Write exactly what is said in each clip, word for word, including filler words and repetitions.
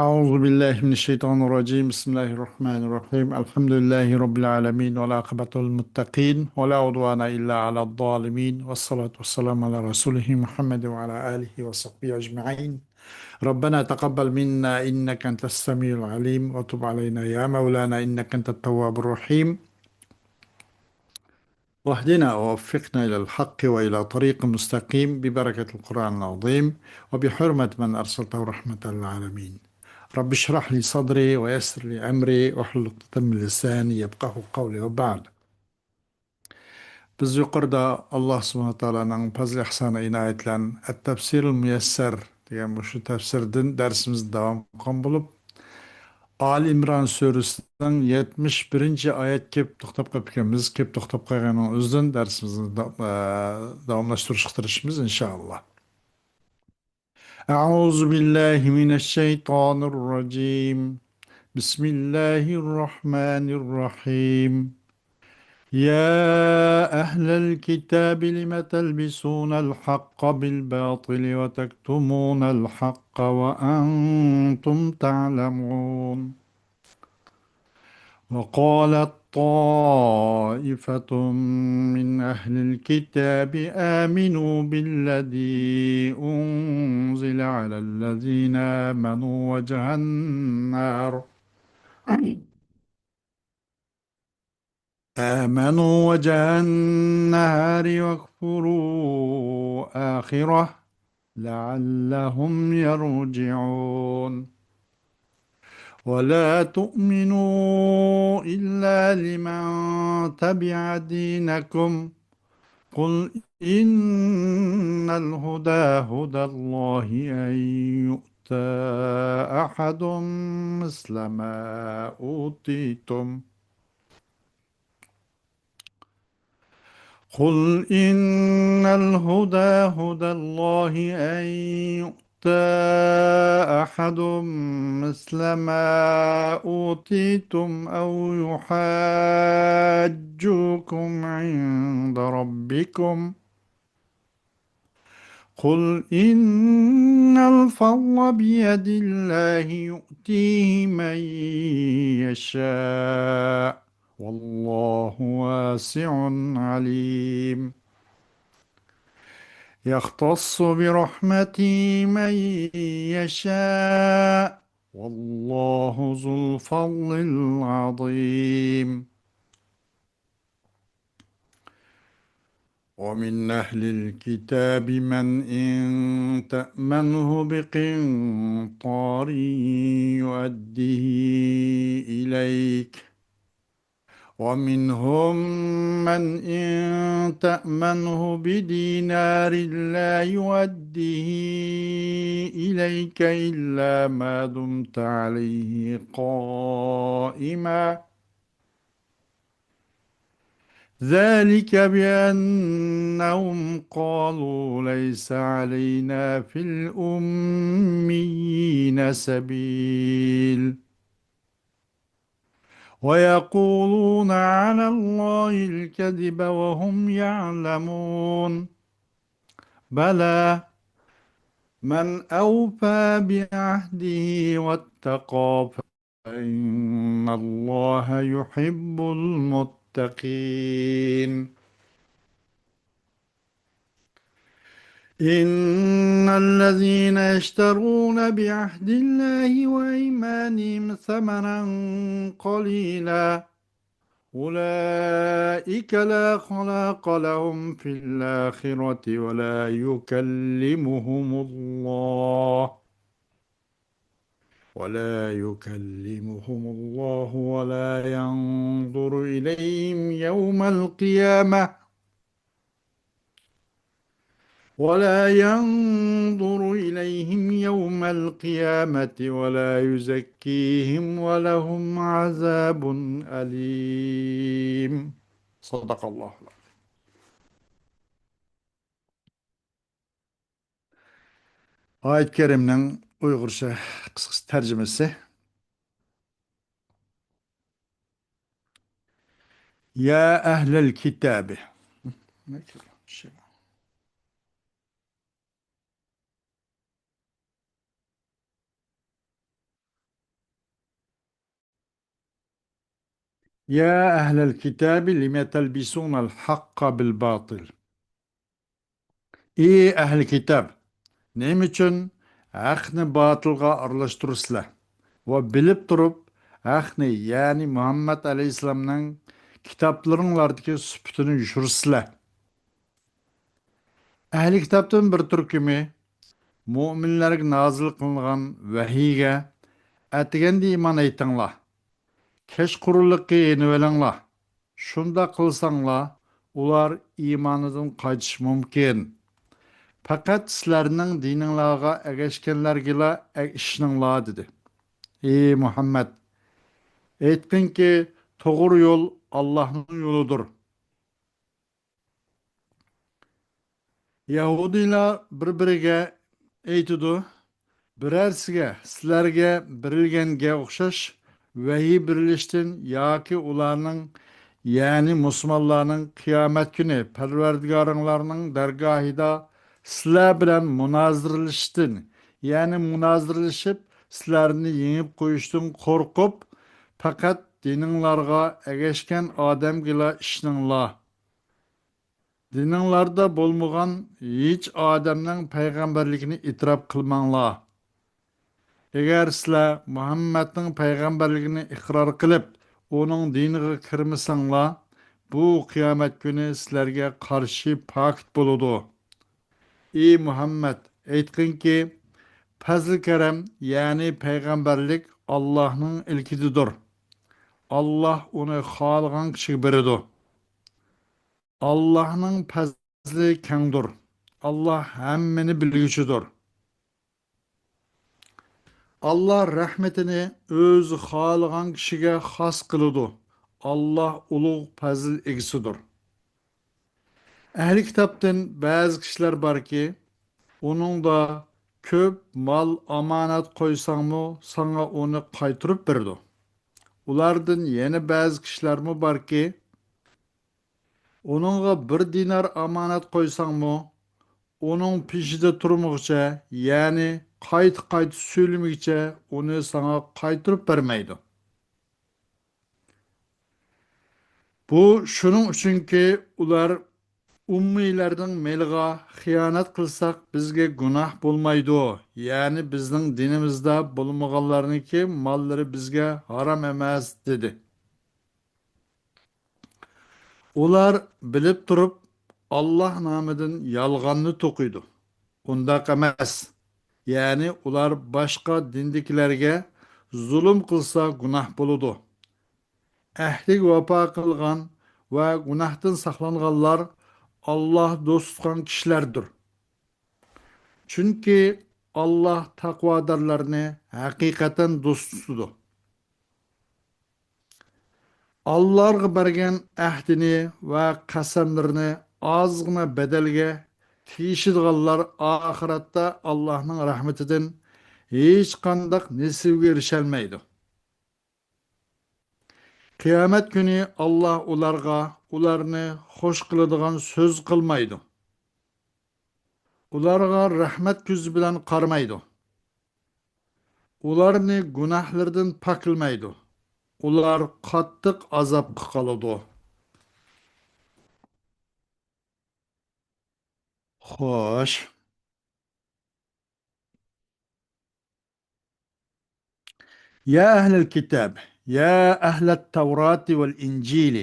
أعوذ بالله من الشيطان الرجيم. بسم الله الرحمن الرحيم. الحمد لله رب العالمين، والعاقبة للمتقين، ولا عدوان إلا على الظالمين، والصلاة والسلام على رسوله محمد وعلى آله وصحبه أجمعين. ربنا تقبل منا إنك أنت السميع العليم، وتب علينا يا مولانا إنك أنت التواب الرحيم. واهدنا ووفقنا إلى الحق وإلى طريق مستقيم ببركة القرآن العظيم وبحرمة من أرسلته رحمة للعالمين. رب اشرح لي صدري ويسر لي أمري واحلل عقدة من لساني يفقهوا قولي وبعد. بىز يۇقىرىدا ئاللا سۇبھانەھۇ تائالانىڭ پەزلى ئىھسانى ئىنايىتى بىلەن ئەت-تەپسىرۇل مۇيەسسەر دېگەن مۇشۇ تەپسىردىن دەرسىمىزنى داۋام قىلغان بولۇپ، ئالى ئىمران سۈرىسىنىڭ يەتمىش بىرىنچى ئايەتكە كېلىپ توختاپ قېلىپكەنمىز. كېلىپ توختاپ قالغىنىڭ ئۆزىدىن دەرسىمىزنى دا-، ئە، داۋاملاشتۇرۇشقا تىرىشىمىز، ئىنشائاللا. أعوذ بالله من الشيطان الرجيم. بسم الله الرحمن الرحيم. يا أهل الكتاب لم تلبسون الحق بالباطل وتكتمون الحق وأنتم تعلمون. وقالت طائفة من أهل الكتاب آمنوا بالذي أنزل على الذين آمنوا وجه النار آمنوا وجه النهار واكفروا آخره لعلهم يرجعون. ولا تؤمنوا إلا لمن تبع دينكم قل إن الهدى هدى الله أن يؤتى أحد مثل ما أوتيتم قل إن الهدى هدى الله أن يؤتى أحد مثل ما أوتيتم أو يحاجوكم عند ربكم قل إن الفضل بيد الله يؤتيه من يشاء والله واسع عليم يختص برحمته من يشاء والله ذو الفضل العظيم. ومن أهل الكتاب من إن تأمنه بقنطار يؤده إليك ومنهم من إن تأمنه بدينار لا يؤده إليك إلا ما دمت عليه قائما ذلك بأنهم قالوا ليس علينا في الأميين سبيل ويقولون على الله الكذب وهم يعلمون بلى من أوفى بعهده واتقى فإن الله يحب المتقين إن الذين يشترون بعهد الله وأيمانهم ثمنا قليلا أولئك لا خلاق لهم في الآخرة ولا يكلمهم الله ولا يكلمهم الله ولا ينظر إليهم يوم القيامة ولا ينظر إليهم يوم القيامة ولا يزكيهم ولهم عذاب أليم. صدق الله العظيم. ئايەت كەرىمنىڭ ئۇيغۇرچە قىسقىچە تەرجىمىسى. يا أهل الكتاب. يا أهل الكتاب لم تلبسون الحق بالباطل. ئى ئەھلى كىتاب! نېمە ئۈچۈن ھەقنى باتىلغا ئارىلاشتۇرىسىلەر ۋە بىلىپ تۇرۇپ ھەقنى، يەنى مۇھەممەد ئەلەيھىسسالامنىڭ كىتابلىرىڭلاردىكى سۈپىتىنى يوشۇرىسىلەر؟ ئەھلى كىتابتىن بىر تۈركۈمى مۆمىنلەرگە نازىل قىلىنغان ۋەھىيگە ئەتىگەندە ئىمان ئېيتىڭلار، كەچقۇرۇنلۇققا يېنىۋېلىڭلار. شۇنداق قىلساڭلار، ئۇلار ئىمانىدىن قايتىشى مۇمكىن. پەقەت سىلەرنىڭ دىنىڭلارغا ئەگەشكەنلەرگىلا ئىشىنىڭلار، دېدى. ئى مۇھەممەد! ئېيتقىنكى، توغرا يول ئاللاھنىڭ يولىدۇر. يەھۇدىيلار بىر-بىرىگە ئېيتىدۇ، بىرەرسىگە سىلەرگە بېرىلگەنگە ئوخشاش ۋەھىي بېرىلىشتىن ياكى ئۇلارنىڭ، يەنى مۇسۇلمانلارنىڭ قىيامەت كۈنى پەرۋەردىگارىڭلارنىڭ دەرگاھىدا سىلەر بىلەن مۇنازىرىلىشىشتىن، يەنى مۇنازىرىلىشىپ سىلەرنى يېڭىپ قويۇشتىن قورقۇپ، پەقەت دىنىڭلارغا ئەگەشكەن ئادەمگىلا ئىشىنىڭلار. دىنىڭلاردا بولمىغان ھېچ ئادەمنىڭ پەيغەمبەرلىكىنى ئېتىراپ قىلماڭلار. ئەگەر سىلەر مۇھەممەدنىڭ پەيغەمبەرلىكىنى ئىقرار قىلىپ، ئۇنىڭ دىنىغا كىرمىسەڭلار، بۇ قىيامەت كۈنى سىلەرگە قارشى پاكىت بولىدۇ. ئى مۇھەممەد، ئېيتقىنكى، پەزلى-كەرەم، يەنى پەيغەمبەرلىك ئاللاھنىڭ ئىلكىدىدۇر. ئاللاھ ئۇنى خالىغان كىشىگە بېرىدۇ. ئاللاھنىڭ پەزلى كەڭدۇر. ئاللاھ ھەممىنى بىلگۈچىدۇر. ئاللاھ رەھمىتىنى ئۆزى خالىغان كىشىگە خاس قىلىدۇ. ئاللاھ ئۇلۇغ پەزىل ئىگىسىدۇر. ئەھلى كىتابتىن بەزى كىشىلەر باركى، ئۇنىڭدا كۆپ مال ئامانەت قويساڭمۇ، ساڭا ئۇنى قايتۇرۇپ بېرىدۇ. ئۇلاردىن يەنە بەزى كىشىلەرمۇ باركى، ئۇنىڭغا بىر دىنار ئامانەت قويساڭمۇ، ئۇنىڭ پېشىدە تۇرمىغۇچە، يەنى قايتا-قايتا سۆيلىمىگۈچە ئۇنى ساڭا قايتۇرۇپ بەرمەيدۇ. بۇ شۇنىڭ ئۈچۈنكى، ئۇلار ئۇممىيلارنىڭ مېلىغا خىيانەت قىلساق، بىزگە گۇناھ بولمايدۇ، يەنى بىزنىڭ دىنىمىزدا بولمىغانلارنىڭكى ماللىرى بىزگە ھارام ئەمەس، دېدى. ئۇلار بىلىپ تۇرۇپ، ئاللاھ نامىدىن يالغاننى توقۇيدۇ. ئۇنداق ئەمەس. يەنى ئۇلار باشقا دىندىكىلەرگە زۇلۇم قىلسا گۇناھ بولىدۇ. ئەھدىگە ۋاپا قىلغان ۋە گۇناھتىن ساقلانغانلار ئاللاھ دوست تۇتقان كىشىلەردۇر. چۈنكى ئاللاھ تەقۋادارلارنى ھەقىقەتەن دوست تۇتىدۇ. ئاللاھقا بەرگەن ئەھدىنى ۋە قەسەملىرىنى ئازغىنە بەدەلگە تېگىشىدىغانلار ئاخىرەتتە ئاللاھنىڭ رەھمىتىدىن ھېچقانداق نېسىۋىگە ئېرىشەلمەيدۇ. قىيامەت كۈنى ئاللاھ ئۇلارغا ئۇلارنى خوش قىلىدىغان سۆز قىلمايدۇ. ئۇلارغا رەھمەت كۆزى بىلەن قارىمايدۇ. ئۇلارنى گۇناھلىرىدىن پاكلىمايدۇ. ئۇلار قاتتىق ئازابقا قالىدۇ. خوش. يا أهل الكتاب، يا أهل التوراة والإنجيل،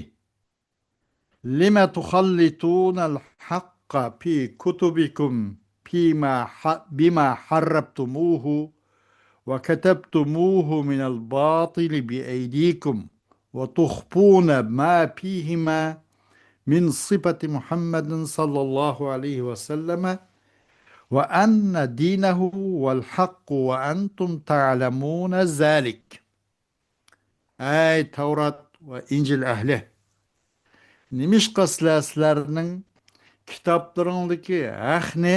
لم تخلطون الحق في كتبكم فيما ح-، بما حرفتموه وكتبتموه من الباطل بأيديكم وتخفون ما فيهما من صفة محمد صلى الله عليه وسلم وأن دينه هو الحق وأنتم تعلمون ذلك. ئەي تەۋرات ۋە ئىنجىل ئەھلى! نېمىشقا سىلەر سىلەرنىڭ كىتابلىرىڭدىكى ھەقنى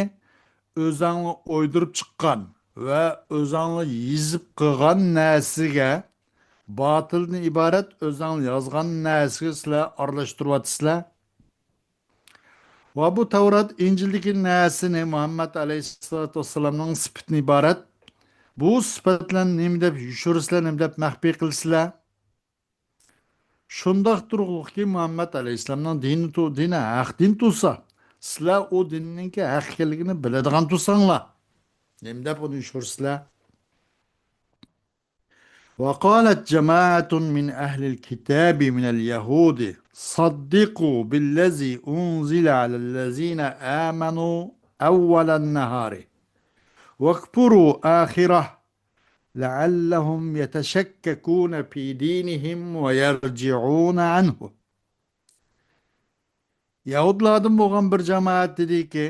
ئۆزەڭلار ئويدۇرۇپ چىققان ۋە ئۆزەڭلار يېزىپ قىلغان نەرسىگە، باتىلدىن ئىبارەت ئۆزەڭلار يازغان نەرسىگە سىلەر ئارىلاشتۇرۇۋاتىسىلەر؟ ۋە بۇ تەۋرات، ئىنجىلدىكى نەرسىنى مۇھەممەد ئەلەيھىسسالاتۇ ۋەسسالامنىڭ سۈپىتىدىن ئىبارەت. بۇ سۈپەتلەرنى نېمە دەپ يوشۇرىسىلەر، نېمە دەپ مەخپىي قىلىسىلەر؟ شۇنداق تۇرۇقلۇقكى، مۇھەممەد ئەلەيھىسسالامنىڭ دىنى تۇ-، دىنى ھەق دىن تۇرسا، سىلەر ئۇ دىننىڭكى ھەق ئىكەنلىكىنى بىلىدىغان تۇرساڭلار، نېمە دەپ ئۇنى يوشۇرىسىلەر؟ وقالت جماعة من أهل الكتاب من اليهود صدقوا بالذي أنزل على الذين آمنوا أول النهار واكفروا آخره لعلهم يتشككون في دينهم ويرجعون عنه. يەھۇدلاردىن بولغان بىر جامائەت دېدىكى،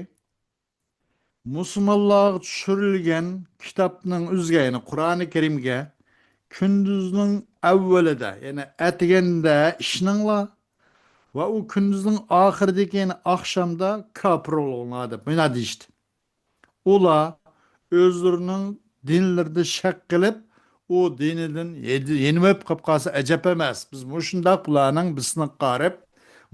مۇسۇلمانلارغا چۈشۈرۈلگەن كىتابنىڭ ئۆزىگە، يەنى قۇرئانى كەرىمگە كۈندۈزنىڭ ئەۋۋىلىدە، يەنى ئەتىگەندە ئىشىنىڭلار ۋە ئۇ كۈندۈزنىڭ ئاخىرىدىكى، يەنى ئاخشامدا كاپىر بولغىنلار دەپ مۇنداق دېيىشتى. ئۇلار ئۆزلىرىنىڭ دىنلىرىدا شەك قىلىپ، ئۇ دىنىدىن يېدى-، يېنىۋېلىپ قاپ قالسا ئەجەب ئەمەس. بىز مۇشۇنداق بۇلارنىڭ بىسىنى قارىپ،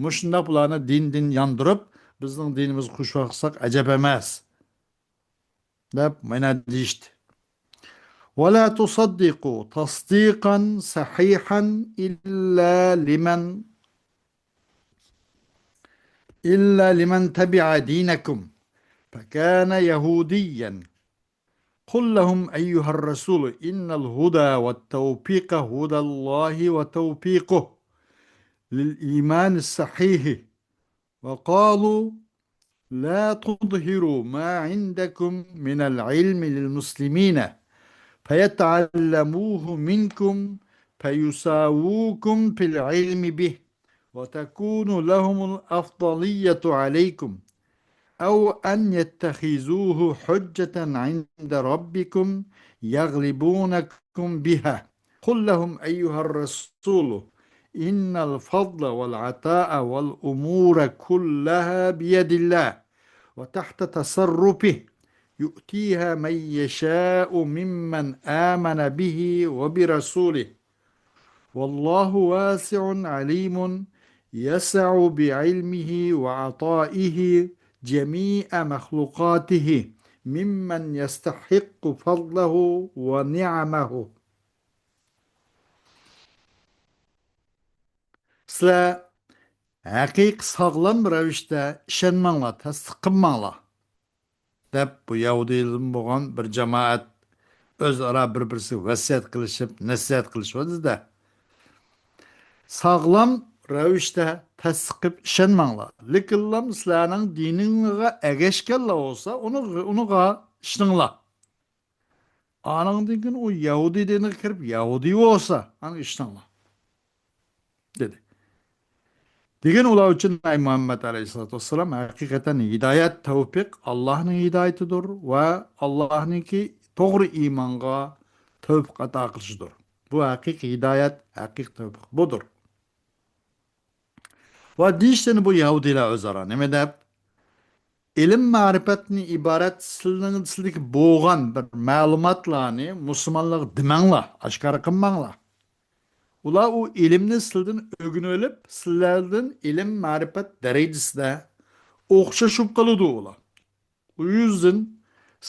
مۇشۇنداق بۇلارنى دىندىن ياندۇرۇپ، بىزنىڭ دىنىمىزغا قوشۇۋالساق ئەجەب ئەمەس، دەپ مانا دېيىشتى. ولا تصدقوا تصديقا صحيحا إلا لمن إلا لمن تبع دينكم فكان يهوديا. قل لهم أيها الرسول إن الهدى والتوفيق هدى الله وتوفيقه للإيمان الصحيح. وقالوا لا تظهروا ما عندكم من العلم للمسلمين فيتعلموه منكم فيساووكم في العلم به وتكون لهم الأفضلية عليكم، أو أن يتخذوه حجة عند ربكم يغلبونكم بها. قل لهم أيها الرسول إن الفضل والعطاء والأمور كلها بيد الله وتحت تصرفه يؤتيها من يشاء ممن آمن به وبرسوله والله واسع عليم يسع بعلمه وعطائه جميع مخلوقاته ممن يستحق فضله ونعمه. سىلەر ھەقىقىي ساغلام رەۋىشتە ئىشەنمەڭلار، تەستىق قىلماڭلار، دەپ بۇ يەھۇدىيلىرىدىن بولغان بىر جامائەت ئۆزئارا بىر-بىرسىگە ۋەسىيەت قىلىشىپ، نەسىھەت قىلىشىۋاتىدۇ-دە. ساغلام رەۋىشتە تەستىق قىلىپ ئىشەنمەڭلار. لېكىنلا سىلەرنىڭ دىنىڭلارغا ئەگەشكەنلەر بولسا، ئۇنىڭ، ئۇنىڭغا ئىشىنىڭلار. ئانىڭدىن كېيىن ئۇ يەھۇدىي دىنىغا كىرىپ، يەھۇدىي بولسا، ئانا ئىشىنىڭلار، دېدى. دېگىن ئۇلار ئۈچۈن، ئەي مۇھەممەد ئەلەيھىسسالاتۇ ۋەسسالام، ھەقىقەتەن ھىدايەت، تەۋپىق ئاللاھنىڭ ھىدايىتىدۇر ۋە ئاللاھنىڭكى توغرا ئىمانغا تەۋپىق ئاتا قىلىشىدۇر. بۇ ھەقىقىي ھىدايەت، ھەقىقىي تەۋپىق بۇدۇر. ۋە دېيىشتىن بۇ يەھۇدىيلار ئۆزئارا نېمە دەپ، ئىلىم مەرىپەتتىن ئىبارەت سىلىنىڭ، سىلىدىكى بولغان بىر مەلۇماتلارنى مۇسۇلمانلارغا دېمەڭلار، ئاشكارا قىلماڭلار. ئۇلار ئۇ ئىلىمنى سىلىدىن ئۆگىنىۋېلىپ، سىلەردىن ئىلىم مەرىپەت دەرىجىسىدە ئوخشاش بولۇپ قالىدۇ ئۇلار. ئۇ يۈزدىن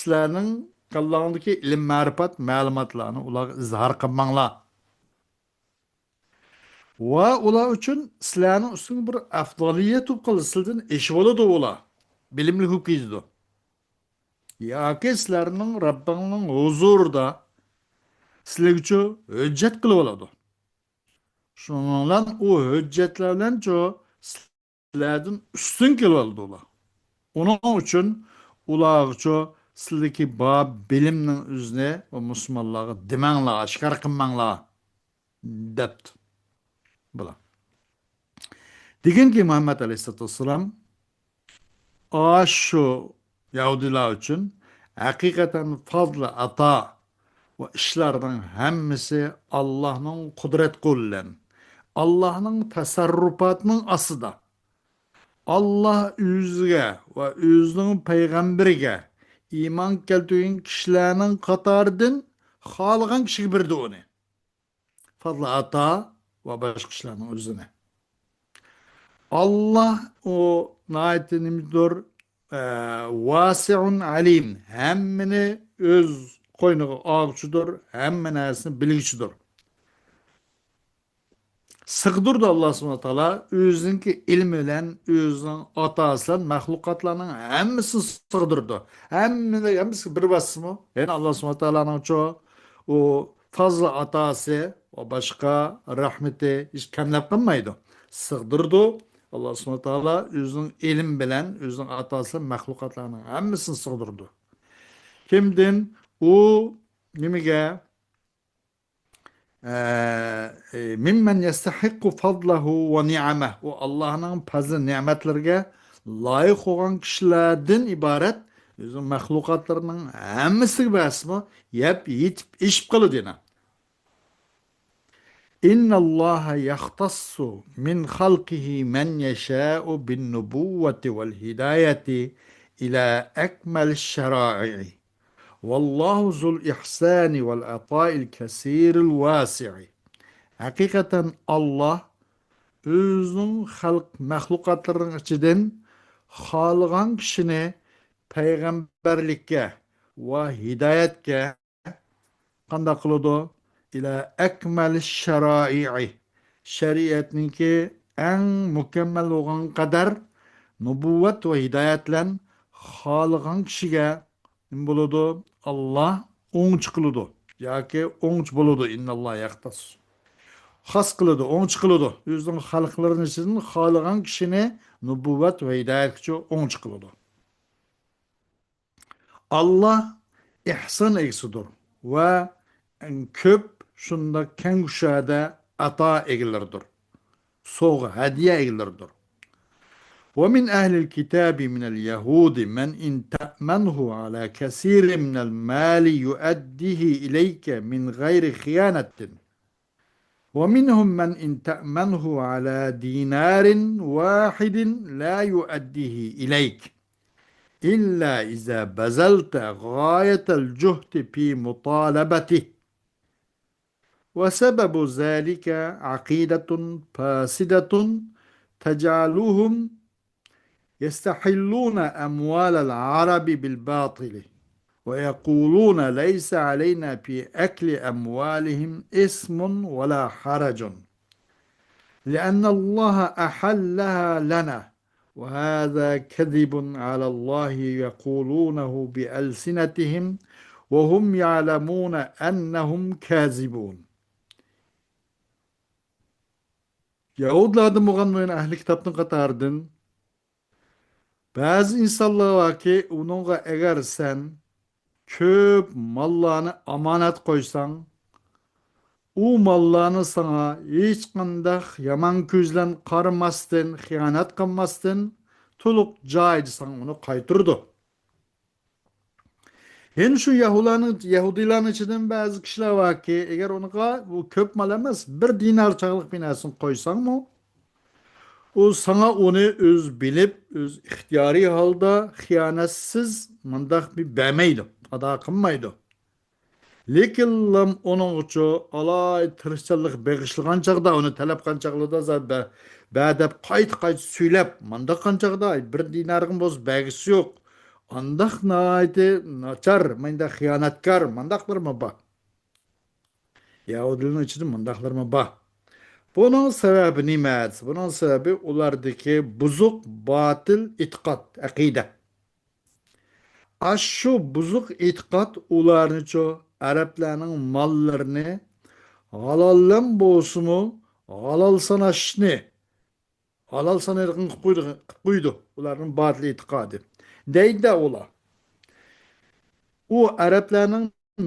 سىلەرنىڭ كاللاڭدىكى ئىلىم مەرىپەت مەلۇماتلارنى ئۇلارغا ئىزھار قىلماڭلار. ۋە ئۇلار ئۈچۈن سىلەرنىڭ ئۈستۈڭگە بىر ئەفزالىيەت بولۇپ قالىدۇ، سىلىدىن ئېشىۋالىدۇ ئۇلار، بىلىملىك بولۇپ كېتىدۇ. ياكى سىلەرنىڭ رەببىڭنىڭ ھۇزۇرىدا سىلەرگىچۇ ھۆججەت قىلىۋالىدۇ. شۇنىڭ بىلەن ئۇ ھۆججەتلەر بىلەنچۇ سىلەردىن ئۈستۈن كېلىۋالىدۇ ئۇلار. ئۇنىڭ ئۈچۈن ئۇلارغىچۇ سىلىدىكى بار بىلىمنىڭ ئۆزىنى ۋە مۇسۇلمانلارغا دېمەڭلار، ئاشكارا قىلماڭلار، دەپتۇ بۇلار. دېگىنكى مۇھەممەد ئەلەيھىسسالاتۇ ۋەسسالام، ئاشۇ يەھۇدىيلار ئۈچۈن ھەقىقەتەن پازلى ئاتا ۋە ئىشلارنىڭ ھەممىسى ئاللاھنىڭ قۇدرەت قولى بىلەن، ئاللاھنىڭ تەسەررۇپاتىنىڭ ئاستىدا. ئاللاھ ئۆزىگە ۋە ئۆزىنىڭ پەيغەمبىرىگە ئىمان كەلتۈرگەن كىشىلەرنىڭ قاتارىدىن خالىغان كىشىگە بېرىدۇ ئۇنى. پازلى ئاتا ۋە باشقا ئىشلارنىڭ ئۆزىنى. ئاللاھ ئۇ ناھايىتى نېمىدۇر، ئە، ۋاسىئۇن ئەلىم. ھەممىنى ئۆز قوينىغا ئالغۇچىدۇر، ھەممە نەرسىنى بىلگۈچىدۇر. سىغدۇرىدۇ ئاللا سۇبھانەھۇ ۋە تائالا ئۆزىنىڭكى ئىلمى بىلەن، ئۆزىنىڭ ئاتاسى بىلەن مەخلۇقاتلارنىڭ ھەممىسىنى سىغدۇرىدۇ. ھەممىسى، ھەممىسىگە بىر باسسىمۇ، يەنى ئاللا سۇبھانەھۇ ۋە تائالانىڭچۇ ئۇ پازىل ئاتاسى ۋە باشقا رەھمىتى ھېچ كەملەپ قالمايدۇ. سىغدۇرىدۇ. ئاللا سۇبھانەھۇ ۋە تائالا ئۆزىنىڭ ئىلمى بىلەن، ئۆزىنىڭ ئاتاسى بىلەن مەخلۇقاتلارنىڭ ھەممىسىنى سىغدۇرىدۇ. كىمدىن؟ ئۇ نېمىگە؟ ئە، ئە، مىممەن يەستەھىققۇ فەزلەھۇ ۋە نىئەمەھ. ئۇ ئاللانىڭ پەزلى نېمەتلىرىگە لايىق بولغان كىشىلەردىن ئىبارەت، ئۆزىنىڭ مەخلۇقاتلىرىنىڭ ھەممىسىگە بەرسىمۇ، يەپ يېتىپ ئېشىپ قالىدۇ يەنە. إن الله يختص من خلقه من يشاء بالنبوة والهداية إلى أكمل الشرائع. والله ذو الإحسان والعطاء الكثير الواسع. ھەقىقەتەن ئاللا ئۆزىنىڭ خەلق مەخلۇقاتلىرىنىڭ ئىچىدىن خالىغان كىشىنى پەيغەمبەرلىككە ۋە ھىدايەتكە قانداق قىلىدۇ؟ إلى أكمل الشرائع. شەرىئەتنىڭكى ئەڭ مۇكەممەل بولغان قەدەر نۇبۇۋۋەت ۋە ھىدايەت بىلەن خالىغان كىشىگە نېمە بولىدۇ؟ ئاللا ئوڭچى قىلىدۇ ياكى ئوڭچى بولىدۇ. إن الله يختص. خاس قىلىدۇ، ئوڭچى قىلىدۇ. ئۆزىنىڭ خەلقلىرىنىڭ ئىچىدىن خالىغان كىشىنى نۇبۇۋۋەت ۋە ھىدايەتكىچۇ ئوڭچى قىلىدۇ. ئاللا ئېھسان ئىگىسىدۇر ۋە ئەڭ كۆپ شۇنداق كەڭ كۇشادە ئاتا ئىگىلىرىدۇر. سوۋغا، ھەدىيە ئىگىلىرىدۇر. ومن أهل الكتاب من اليهود من إن تأمنه على كسير من المال يؤديه إليك من غير خيانة. ومنهم من إن تأمنه على دينار واحد لا يؤديه إليك إلا إذا بذلت غاية الجهد في مطالبته. وسبب ذلك عقيدة فاسدة تجعلهم يستحلون أموال العرب بالباطل ويقولون ليس علينا في أكل أموالهم إثم ولا حرج لأن الله أحلها لنا وهذا كذب على الله يقولونه بألسنتهم وهم يعلمون أنهم كاذبون. يەھۇدىيلاردىن بولغان مۇئمىن ئەھلى كىتابنىڭ قاتارىدىن بەزى ئىنسانلار باركى، ئۇنىڭغا ئەگەر سەن كۆپ ماللارنى ئامانەت قويساڭ، ئۇ ماللارنى ساڭا ھېچقانداق يامان كۆز بىلەن قارىماستىن، خىيانەت قىلماستىن، تولۇق جايىدا ساڭا ئۇنى قايتۇرىدۇ. يەنە شۇ يەھۇلارنىڭ، يەھۇدىيلارنىڭ ئىچىدىن بەزى كىشىلەر باركى، ئەگەر ئۇنىڭغا بۇ كۆپ مال ئەمەس، بىر دىنار چاغلىق بىر نەرسىنى قويساڭمۇ، ئۇ ساڭا ئۇنى ئۆز بىلىپ، ئۆز ئىختىيارىي ھالدا خىيانەتسىز مۇنداق بىر بەرمەيدۇ، ئادا قىلمايدۇ. لېكىنلا ئۇنىڭغىچۇ ئالاھىدە تىرىشچانلىق بېغىشلىغان چاغدا، ئۇنى تەلەپ قىلغان چاغلىرىدا زادى بە-، بە دەپ قايتا-قايتا سۈيلەپ، مانداق قىلغان چاغدا بىر دىنارغىمۇ بولسا بەرگۈسى يوق. ئانداق ناھايىتى ناچار، مانداق خىيانەتكار، مانداقلىرىمۇ بار. يەھۇدىيلارنىڭ ئىچىدە مۇنداقلىرىمۇ بار. بۇنىڭ سەۋەبى نېمە دېسە، بۇنىڭ سەۋەبى ئۇلاردىكى بۇزۇق، باتىل ئېتىقاد، ئەقىدە. ئاشۇ بۇزۇق ئېتىقاد ئۇلارنىچۇ ئەرەبلەرنىڭ ماللىرىنى ھالاللا بولسىمۇ ھالال ساناشنى، ھالال سانايدىغان قىلىپ قويىدۇ، قىلىپ قويىدۇ. ئۇلارنىڭ باتىل ئېتىقادى. دەيدۇ ئۇلار. ئۇ ئەرەبلەرنىڭ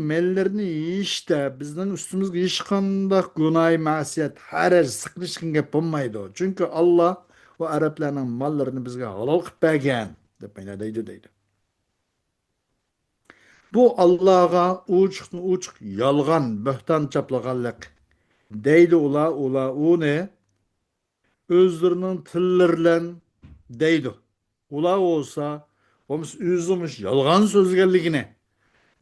ماللىرىنى يېيىشتە بىزنىڭ ئۈستىمىزگە ھېچقانداق گۇناھى مەسىيەت، ھەرەج، سىقىنىش قىلغان گەپ بولمايدۇ. چۈنكى ئاللا ئۇ ئەرەبلەرنىڭ ماللىرىنى بىزگە ھالال قىلىپ بەرگەن، دەپ مانا دەيدۇ، دەيدۇ. بۇ ئاللاغا ئوچۇقتىن ئوچۇق يالغان، بۆھتان چاپلىغانلىق. دەيدۇ ئۇلار، ئۇلار ئۇنى ئۆزلىرىنىڭ تىللىرى بىلەن دەيدۇ. ئۇلار بولسا، بولمىسا ئۆزىنىڭ مۇشۇ يالغان سۆزلىگەنلىكىنى،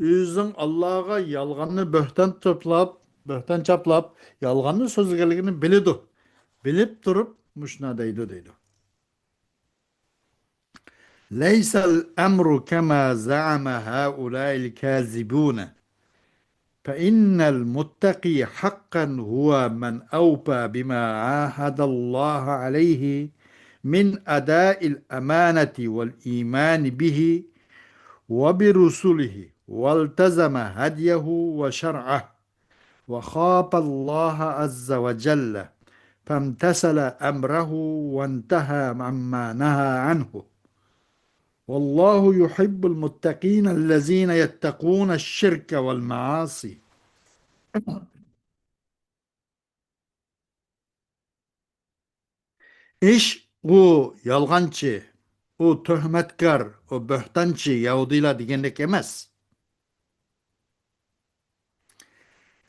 ئۆزىنىڭ ئاللاغا يالغاننى بۆھتان توپلاپ، بۆھتان چاپلاپ، يالغاننى سۆزلىگەنلىكىنى بىلىدۇ. بىلىپ تۇرۇپ مۇشۇنداق دەيدۇ، دەيدۇ. ليس الأمر كما زعم هؤلاء الكاذبون. فإن المتقي حقا هو من أوفى بما عاهد الله عليه من أداء الأمانة والإيمان به وبرسله، والتزم هديه وشرعه، وخاف الله عز وجل، فامتثل أمره وانتهى عما نهى عنه. والله يحب المتقين الذين يتقون الشرك والمعاصي. ئىش ئۇ يالغانچى، ئۇ تۆھمەتكار، ئۇ بۆھتانچى يەھۇدىيلار دېگەندەك ئەمەس.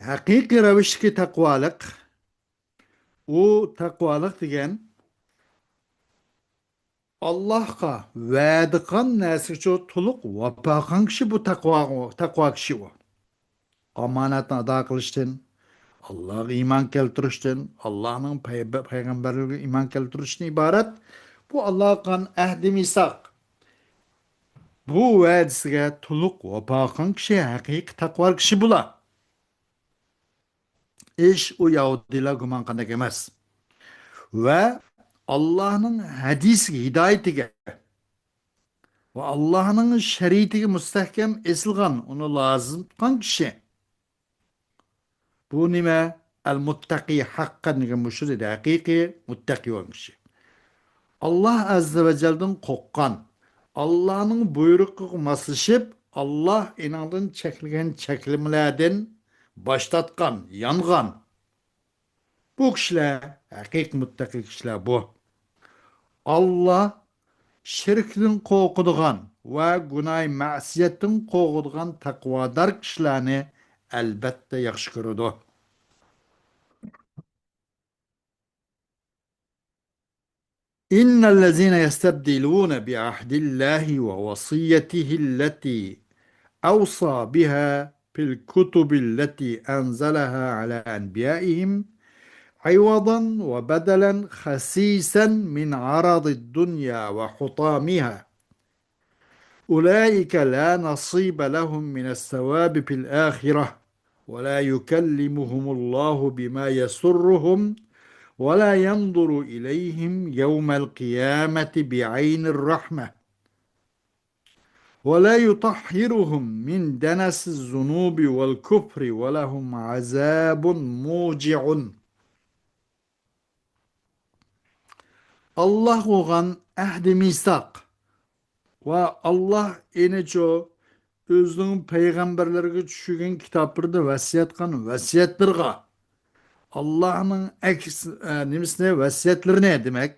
ھەقىقىي رەۋىشتىكى تەقۋالىق، ئۇ تەقۋالىق دېگەن ئاللاھقا ۋەدە قىلغان نەرسىگىچۇ تولۇق ۋاپا قىلغان كىشى بۇ تەقۋا، تەقۋا كىشى ئۇ. ئامانەتنى ئادا قىلىشتىن، ئاللاھقا ئىمان كەلتۈرۈشتىن، ئاللاھنىڭ پەيبە-، پەيغەمبەرلىرىگە ئىمان كەلتۈرۈشتىن ئىبارەت. بۇ ئاللاھقا قىلغان ئەھدى مىساق. بۇ ۋەدىسىگە تولۇق ۋاپا قىلغان كىشى ھەقىقىي تەقۋا كىشى بۇلار. ئىش ئۇ يەھۇدىيلار گۇمان قىلغاندەك ئەمەس. ۋە ئاللاھنىڭ ھەدىسىگە، ھىدايىتىگە ۋە ئاللاھنىڭ شەرىئىتىگە مۇستەھكەم ئېسىلغان، ئۇنى لازىم تۇتقان كىشى. بۇ نېمە؟ ئەل مۇتتەقى ھەققەن دېگەن مۇشۇ دېدى، ھەقىقىي مۇتتەقى بولغان كىشى. ئاللاھ ئەززە ۋە جەلدىن قورققان، ئاللاھنىڭ بۇيرۇقىغا ماسلىشىپ، ئاللاھ ئېنىڭدىن چەكلىگەن چەكلىمىلەردىن باش تارتقان، يانغان. بۇ كىشىلەر ھەقىقىي مۇتتەقى كىشىلەر بۇ. ئاللاھ شىركتىن قورقىدىغان ۋە گۇناھ مەسىيەتتىن قورقىدىغان تەقۋادار كىشىلەرنى ئەلبەتتە ياخشى كۆرىدۇ. إن الذين يستبدلون بعهد الله ووصيته التي أوصى بها في الكتب التي أنزلها على أنبيائهم عوضا وبدلا خسيسا من عرض الدنيا وحطامها أولئك لا نصيب لهم من الثواب في الآخرة ولا يكلمهم الله بما يسرهم ولا ينظر إليهم يوم القيامة بعين الرحمة ولا يطهرهم من دنس الذنوب والكفر ولهم عذاب موجع. ئاللاھ بولغان ئەھدى مىساق ۋە ئاللاھ ئېنىچۇ ئۆزىنىڭ پەيغەمبەرلىرىگە چۈشۈرگەن كىتابلىرىدا ۋەسىيەت قىلغان ۋەسىيەتلىرىغا، ئاللاھنىڭ ئەكس-، ئە، نېمىسىنى، ۋەسىيەتلىرىنى دېمەك،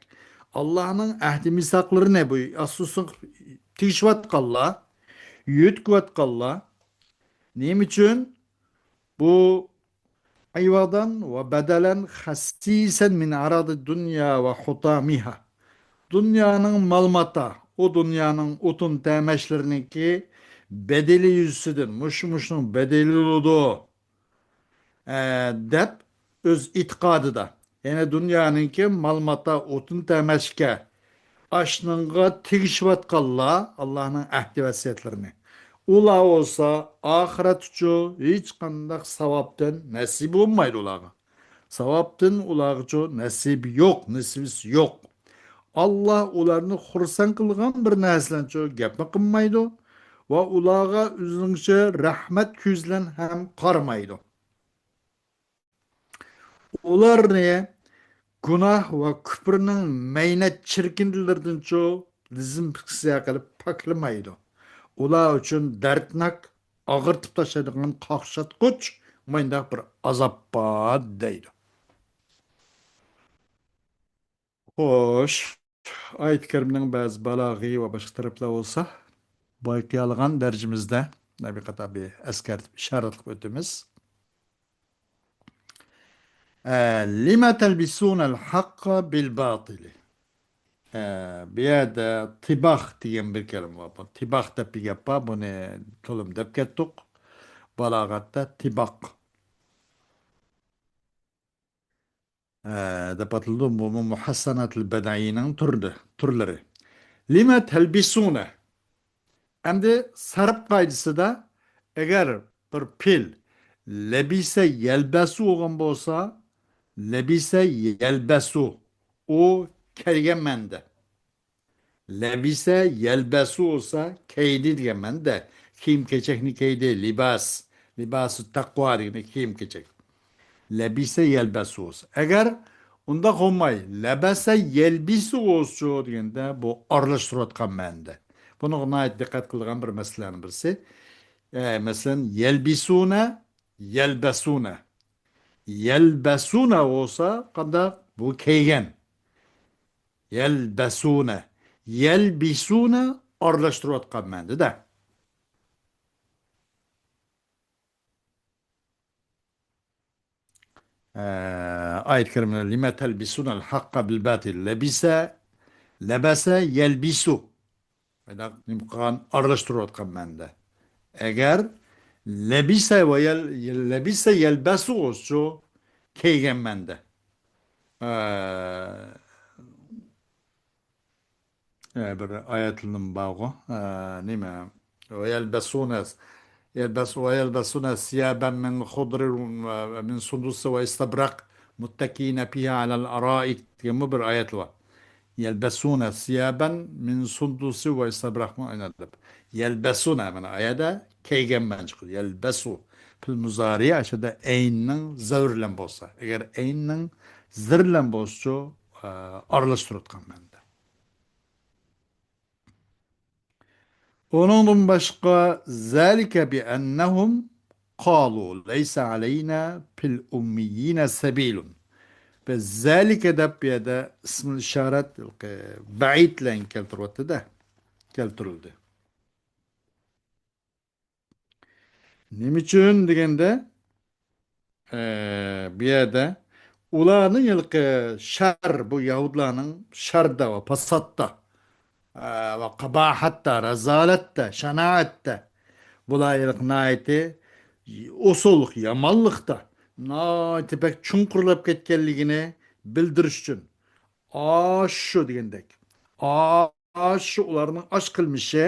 ئاللاھنىڭ ئەھدى مىساقلىرىنى بۇ ئاساسلىق تېگىشىۋاتقانلار، يۆتكىۋاتقانلار نېمە ئۈچۈن؟ بۇ عوضا وبدلا خسيسا من عرض الدنيا وحطامها. دۇنيانىڭ مال-ماتا، ئۇ دۇنيانىڭ ئوتۇن-تەمەچلىرىنىڭكى بەدىلى يۈزىسىدىن، مۇشۇ، مۇشۇنىڭ بەدىلى بولىدۇ، ئە، دەپ ئۆز ئېتىقادىدا، يەنى دۇنيانىڭكى مال-ماتا، ئوتۇن-تەمەچكە، ئاشنىڭغا تېگىشىۋاتقانلار ئاللاھنىڭ ئەھدى ۋەسىيەتلىرىنى. ئۇلار بولسا ئاخىرەتتىچۇ ھېچقانداق ساۋابتىن نەسىبى بولمايدۇ ئۇلارغا. ساۋابتىن ئۇلارغىچۇ نەسىبى يوق، نېسىۋىسى يوق. ئاللاھ ئۇلارنى خۇرسەن قىلغان بىر نەرسىلەرنىچۇ گەپمۇ قىلمايدۇ ۋە ئۇلارغا ئۆزىنىڭچە رەھمەت كۆزى بىلەن ھەم قارىمايدۇ. ئۇلارنى گۇناھ ۋە كۈپرنىڭ مەينەت چىركىنلىرىدىنچۇ دېزىنفېكسىيە قىلىپ پاكلىمايدۇ. ئۇلار ئۈچۈن دەردناك، ئاغرىتىپ تاشلايدىغان قاقشاتقۇچ مۇنداق بىر ئازاب بار دەيدۇ. خوش، ئايەت كەرىمنىڭ بەزى بالاغىي ۋە باشقا تەرەپلەر بولسا، بايقىيالىغان دەرىجىمىزدە بىر قاتار بىر ئەسكەرتىپ ئىشارەت قىلىپ ئۆتىمىز. ئە، لم تلبسون الحق بالباطل. ئە، بۇ يەردە تىباق دېگەن بىر كەلىمە بار. بۇ تىباق دەپ بىر گەپ بار، بۇنى تولىمۇ دەپ كەتتۇق. بالاغەتتە تىباق، ئە، دەپ ئاتىلىدۇ. بۇمۇ مۇھەسسەناتىل بەدىئىنىڭ تۈرىدە-، تۈرلىرى. لم تلبسون. ئەمدى سەرپ قائىدىسىدە ئەگەر بىر پېئىل، لەبىسە يەلبەسۇ بولغان بولسا، لەبىسە يەلبەسۇ، ئۇ كىيگەنمەن دە. لەبىسە يەلبەسۇ بولسا، كىيدى دېگەنمەن دە. كىيىم-كېچەكنى كىيدى، لىباس. لىباسۇ تەقۋا دېگىنى كىيىم-كېچەك. لەبىسە يەلبەسۇ بولسا. ئەگەر ئۇنداق بولماي، لەبەسە يەلبىسۇ بولسىچۇ دېگەندە، بۇ ئارىلاشتۇرۇۋاتقان مەنىدە. بۇنىڭغا ناھايىتى دىققەت قىلىدىغان بىر مەسىلىلەرنىڭ بىرسى. ئە، مەسىلەن، يەلبىسۇنە، يەلبەسۇنە. يەلبەسۇنە بولسا قانداق؟ بۇ كىيگەن. يەلبەسۇنە. يەلبىسۇنە ئارىلاشتۇرۇۋاتقان مەنىدە. ئە، ئايەت كەرىمىدە، لىمە تەلبىسۇنەل ھەققە بىل باتىل. لەبىسە، لەبەسە يەلبىسۇ. مۇنداق نېمە قىلغان؟ ئارىلاشتۇرۇۋاتقان مەنىدە. ئەگەر لەبىسە ۋە يەل-، لەبىسە يەلبەسۇ بولسىچۇ، كىيگەن مەنىدە. ئە، ئە، بىر ئايەتلىرىم بارغۇ. ئە، نېمە؟ ۋە يەلبەسۇنە، يەلبەس-، ۋە يەلبەسۇنە سىيابەن مىن خۇدرىن ۋە مىن سۇندۇسى ۋە ئىستەبرەق مۇتتەكىئىنە فىھا ئەلەل ئارائىك دېگەنمۇ بىر ئايەت بار. يەلبەسۇنە سىيابەن مىن سۇندۇسى ۋە ئىستەبرەق مۇتتەكىئىنە دەپ. يەلبەسۇنە، مانا، ئايەتتە كىيگەنمەن چىقىدۇ. يەلبەسۇ پىل مۇزارىئ، ئاشۇدا ئەيننىڭ زىر بىلەن بولسا. ئەگەر ئەيننىڭ زىر بىلەن بولسىچۇ، ئە، ئارىلاشتۇرۇۋاتقان مەنىدە. ئۇنىڭدىن باشقا، زالىكە بىئەننەھۇم قالۇ لەيسە ئەلەينا پىل ئۇممىييىنە سەبىلۇن. بىز زالىكە دەپ بۇ يەردە ئىسمىل ئىشارەت بەئىد بىلەن كەلتۈرۈۋاتىدۇ. كەلتۈرۈلدى. نېمە ئۈچۈن دېگەندە، ئە، بۇ يەردە ئۇلارنىڭ ھېلىقى شەر، بۇ يەھۇدلارنىڭ شەردە ۋە پاساتتا، ئە، ۋە قاباھەتتە، رازالەتتە، شانائەتتە، بۇلار ھېلىقى ناھايىتى ئوساللىق، يامانلىقتا، ناھايىتى بەك چوڭقۇرلاپ كەتكەنلىكىنى بىلدۈرۈش ئۈچۈن. ئاشۇ دېگەندەك. ئا-، ئاشۇ ئۇلارنىڭ ئاش قىلمىشى،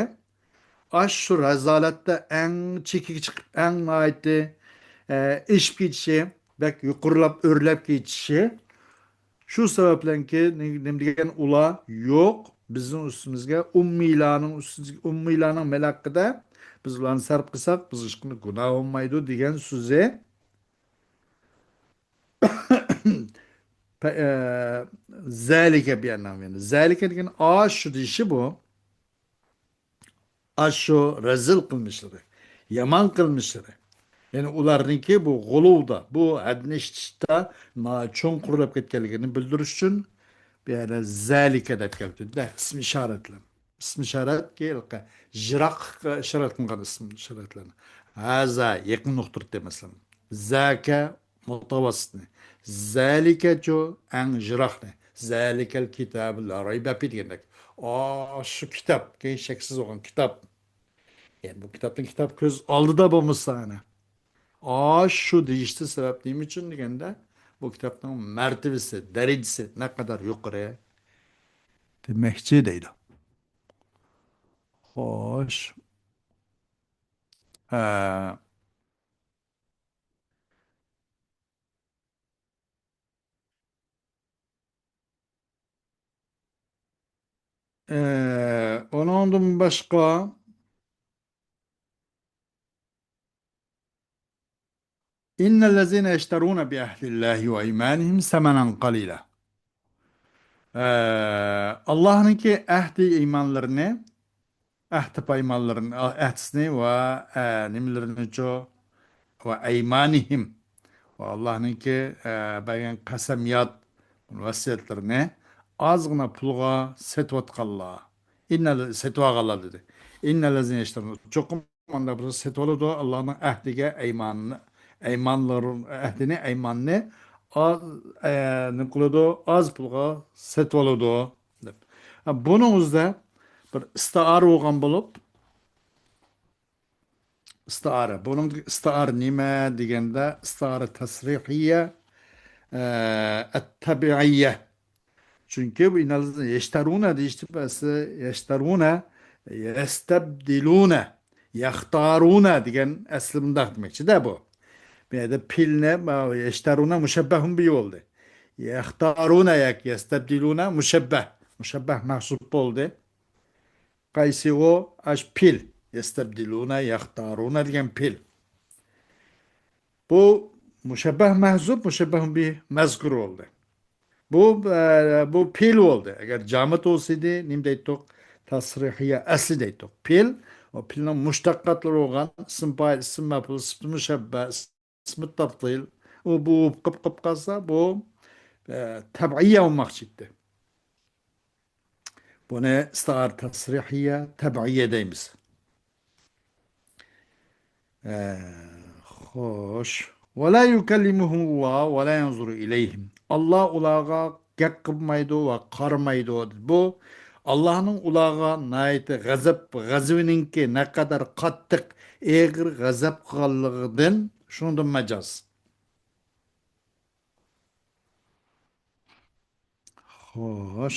ئاشۇ رازالەتتە ئەڭ چېكىگە چىقىپ، ئەڭ ناھايىتى، ئە، ئېشىپ كېتىشى، بەك يۇقىرىلاپ ئۆرلەپ كېتىشى. شۇ سەۋەبلەنكى نېمە دېگەن ئۇلار يوق، بىزنىڭ ئۈستىمىزگە ئۇممىيلارنىڭ ئۈستىمىزگە، ئۇممىيلارنىڭ مەلەققىدە بىز ئۇلارنى سەرپ قىلساق، بىز ھېچقانداق گۇناھ بولمايدۇ دېگەن سۆزى. پە-، ئە، زالىكە بىئەننەھۇم، يەنى زالىكە دېگەن ئاشۇ دېيىشى بۇ. ئاشۇ رەزىل قىلمىشلىرى، يامان قىلمىشلىرى. يەنى ئۇلارنىڭكى بۇ غۇلۇۋدا، بۇ ھەددىنى ئىشتىشتا نا-، چوڭقۇرلاپ كەتكەنلىكىنى بىلدۈرۈش ئۈچۈن بۇ يەردە زالىكە دەپ كەلتۈردى-دە، ئىسمى ئىشارەتلەر. ئىسمى ئىشارەتكە يىراقلىققا ئىشارەت قىلغان ئىسمى ئىشارەتلەرنى. ھازا يېقىن نۇقتىدۇر، مەسىلەن. زاكە مۇتەۋەسسىتنى. زالىكەچۇ ئەڭ يىراقنى. زالىكەل كىتابۇ لا رايبە فىھ دېگەندەك. ئاشۇ كىتاب، كەينى شەكسىز بولغان كىتاب. يەنى بۇ كىتابنىڭ كىتاب كۆز ئالدىدا بولمىسا ئەنە. ئاشۇ دېيىشتە سەۋەب نېمە ئۈچۈن دېگەندە، بۇ كىتابنىڭ مەرتىۋىسى، دەرىجىسى نەقەدەر يۇقىرى دېمەكچى دەيدۇ. خوش. ئە، ئە، ئۇنىڭدىن باشقا، إن الذين يشترون بعهد الله وأيمانهم ثمنا قليلا. ئە، ئاللاھنىڭكى ئەھدى ئىمانلىرىنى، ئەھدى پايمانلىرىنى، ئەھدىسىنى ۋە، ئە، نېمىلىرىنىچۇ؟ ۋە ئەيمانىھىم. ۋە ئاللاھنىڭكى، ئە، بەرگەن قەسەميات، ۋەسىيەتلىرىنى ئازغىنا پۇلغا سېتىۋاتقانلار. ئىننەل-، سېتىۋالغانلار دېدى. إن الذين يشترون. چوقۇم ئانداق بىر سېتىۋالىدۇ، ئاللانىڭ ئەھدىگە، ئەيمانىنى، ئەيمانلار-، ئەھدىنى، ئەيماننى ئا-، ئە، نېمە قىلىدۇ؟ ئاز پۇلغا سېتىۋالىدۇ، دەپ. ھە، بۇنىڭ ئۆزىدە بىر ئىستىئارە بولغان بولۇپ، ئىستىئارە. بۇنىڭ ئىستىئارە نېمە دېگەندە، ئىستىئارە تەسرىھىيە، ئە، ئەتتەبىئىيە. چۈنكى بۇ ئىنالىزنى يەشتەرۇنە دېيىشتى، ئەسلى يەشتەرۇنە، يەستەبدىلۇنە، يەختارۇنە دېگەن ئەسلى مۇنداق دېمەكچىدە بۇ. بۇ يەردە پىلنى، يەشتەرۇنە مۇشەببەھۇن بىھى بولدى. يەختارۇنە ياكى يەستەبدىلۇنە مۇشەببەھ. مۇشەببەھ مەھزۇپ بولدى. قايسى ئۇ؟ ئاش پىل. يەستەبدىلۇنە، يەختارۇنە دېگەن پىل. بۇ مۇشەببەھ مەھزۇپ، مۇشەببەھۇن بىھى مەزكۇر بولدى. بۇ، ئە، بۇ پېئىل بولدى. ئەگەر جامىت بولسىدى، نېمە دەيتتۇق؟ تەسرىھىيە ئەسلى دەيتتۇق. پېئىل، ئۇ پېئىلنىڭ مۇشتەققاتلىرى بولغان ئىسىم پائىل، ئىسىم مەپئۇل، سىپىتى مۇشەببە، ئىسمى تەپتىل. ئۇ بۇ قىپ قىپ قالسا، بۇ، ئە، تەبئىيە بولماقچى ئىدى. بۇنى ئىستىئارە تەسرىھىيە، تەبئىيە دەيمىز. ئە، خوش. «ولا يكلمهم الله ولا ينظر إليهم». ئاللا ئۇلارغا گەپ قىلمايدۇ ۋە قارىمايدۇ. بۇ ئاللانىڭ ئۇلارغا ناھايىتى غەزەپ، غەزىۋىنىڭكى نەقەدەر قاتتىق، ئېغىر غەزەپ قىلغانلىقىدىن، شۇنىڭدىن مەجاز. خوش.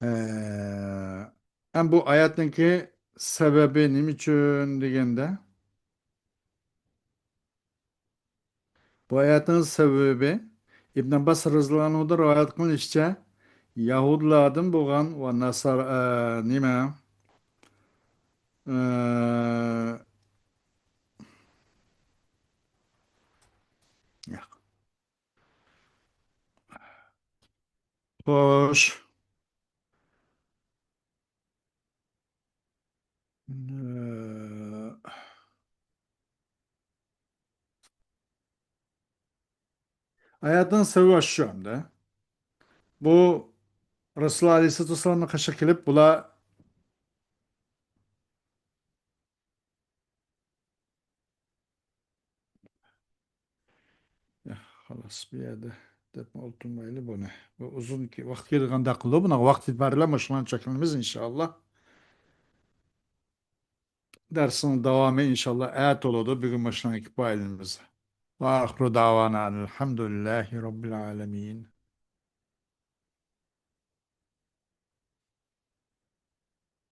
ئە، ئەم بۇ ئايەتنىڭكى سەۋەبى نېمە ئۈچۈن دېگەندە، بۇ ئايەتنىڭ سەۋەبى ئىبن ئابباس رەزىياللاھۇ ئەنھۇدىن رىۋايەت قىلىنىشىچە، يەھۇدىيلاردىن بولغان ۋە ناسارا، ئە، نېمە، ئە، ياق. خوش. ئايەتنىڭ سەۋەبى شۇ ئەمدى. بۇ رەسۇلۇللاھ ئەلەيھىسسالاتۇ ۋەسسالامنىڭ قېشىغا كېلىپ، بۇلار يا، خالاس، بۇ يەردە دەپ ئولتۇرمايلى بۇنى. بۇ ئۇزۇن كى-، ۋاقىت كېتىدىغاندەك قىلىدۇ. بۇنىڭغا ۋاقىت يېتىپ بەرىلە، مۇشۇلارنى چەكلىمىز، ئىنشائاللا. دەرسنىڭ داۋامى، ئىنشائاللا، ئەتە بولىدۇ. بۈگۈن مۇشۇلارنى كېپايىلىمىز. وآخر دعوانا أن الحمد لله رب العالمين.